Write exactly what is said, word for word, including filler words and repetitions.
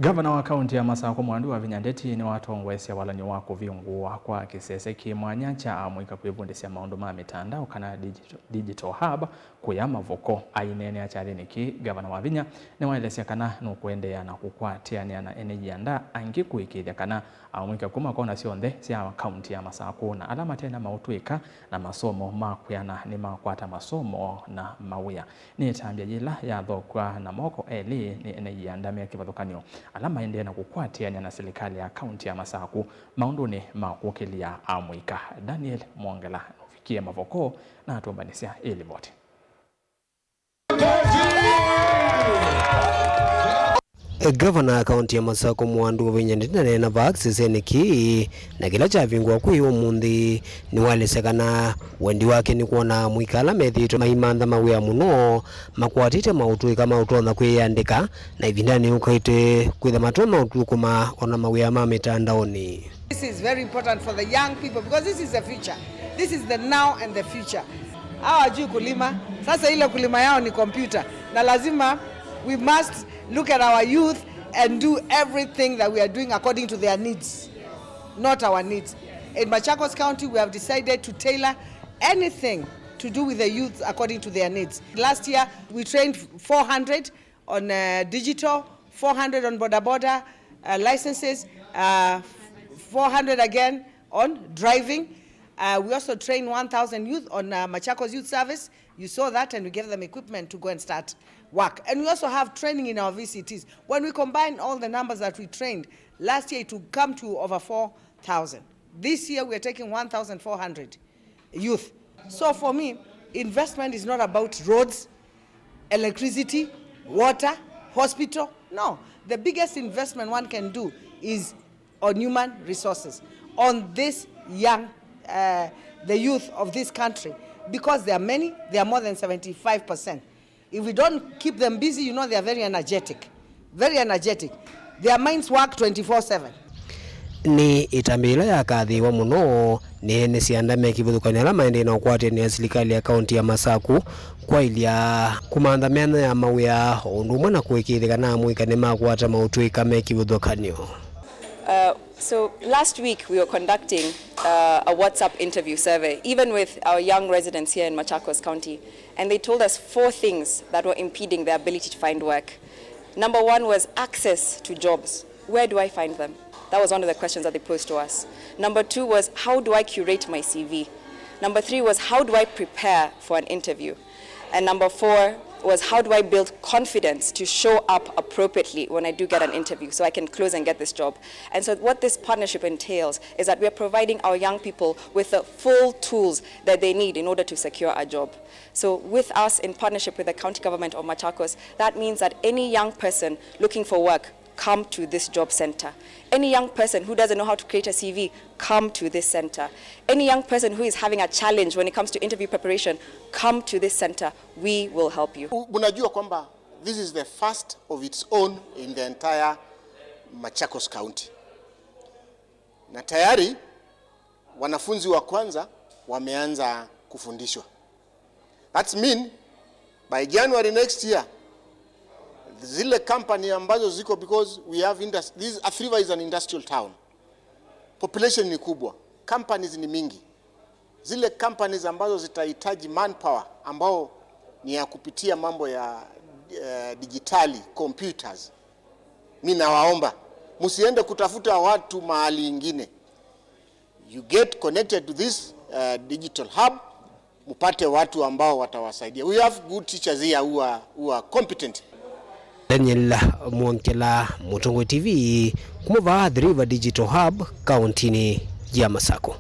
Ngavana wa kaunti ya Masakũ Mwandu Wavinya Ndeti nĩwatongoesya walany'o wa kũvingũwa kwa kĩsese kĩ mwanya kya amũika kwĩvundĩsya maũndũ ma mĩtandao kana digital, digital hub kũya Mavoko. Aineenea kyathĩnĩ kĩĩ, Ngavana Wavinya nĩwaelesya kana nũkũendeea na kũkwatĩanĩa na ene ianda angĩ kũĩkĩĩthya kana amũika kuma kona syonthe sya kaunti ya Masakũ na ala mate na maũtũĩka na masomo ma kwĩana nĩmakwata masomo na mawĩa. Nĩ ĩtambya yĩla yathokw'a na moko elĩ nĩ ene ianda me kĩvathũkany'o ala maendee na kũkwatĩanĩa na silikalĩ ya kaunti ya Masakũ maũndũnĩ ma kũkĩlya amũika. Daniel Mwongela nũvikie Mavoko na atũmbanĩsya ĩ livoti. Ngavana wa kaunti ya Masakũ Mwandu Wavinya Ndeti ndaneena vaa kĩsesenĩ kĩĩ, na kĩla kyavingũa kwĩ ũmũnthĩ nĩwaelesya kana wendi wake nĩ kwona amũika ala methĩĩtwe maimantha mawĩa mũno makwatĩte maũtũĩka ma ũtonya kwĩyandĩka, na ĩvindanĩ yũkĩte kwĩtha matonya ũtukũma ona mawĩa ma mĩtandaonĩ. This is very important for the young people because this is the future. This is the now and the future. Hawa hawajui kulima. Sasa ile kulima yao ni kompyuta. Na lazima we must look at our youth and do everything that we are doing according to their needs, not our needs. In Machakos County, we have decided to tailor anything to do with the youth according to their needs. Last year, we trained four hundred on, uh, digital, four hundred on boda boda, uh, licenses, uh, four hundred again on driving. Uh, we also trained one thousand youth on, uh, Machakos Youth Service. You saw that, and we gave them equipment to go and start work. And we also have training in our V C Ts. When we combine all the numbers that we trained, last year it will come to over four thousand. This year we are taking one thousand four hundred youth. So for me, investment is not about roads, electricity, water, hospital. No, the biggest investment one can do is on human resources, on this young, uh, the youth of this country, because there are many, they are more than seventy-five percent. If we don't keep them busy, you know, they are very energetic, very energetic. Their minds work twenty-four seven. Nĩ ĩtambya yĩla yakathĩĩwa mũno nĩ ene syanda me kĩvathũkany'o ala maendee na ũkwatĩanĩa silikalĩ ya kaunti ya Masakũ kwaĩlya kũmantha myanya ya mawĩa o ũndũ ũmwe na kũĩkĩĩthya kana amũika nĩmakwata maũtũĩka me kĩvathũkany'o. Uh, so last week we were conducting, uh, a WhatsApp interview survey, even with our young residents here in Machakos County, and they told us four things that were impeding their ability to find work. Number one was access to jobs. Where do I find them? That was one of the questions that they posed to us. Number two was, how do I curate my C V? Number three was, how do I prepare for an interview? And number four was, how do I build confidence to show up appropriately when I do get an interview so I can close and get this job? And so what this partnership entails is that we are providing our young people with the full tools that they need in order to secure a job. So with us, in partnership with the County Government of Machakos, that means that any young person looking for work, come to this job center. Any young person who doesn't know how to create a C V, come to this center. Any young person who is having a challenge when it comes to interview preparation, come to this center. We will help you. U-, mnajua kwamba this is the first of its own in the entire Machakos County. Na tayari wanafunzi wa kwanza wameanza kufundishwa. That's mean by January next year, zile company ambazo ziko, because we have indus-, this, Athi River is an industrial town. Population ni kubwa, companies ni mingi. Zile companies ambazo zitahitaji manpower ambao ni ya kupitia mambo ya, eh, dijitali, computers, mi nawaomba msiende kutafuta watu mahali ingine. You get connected to this, uh, digital hub, mpate watu ambao watawasaidia. We have good teachers here who are, who are competent. Daniel Mwongela, Mũtongoi T V, kuma vaa Athi River Digital Hub, kauntinĩ ya Masakũ.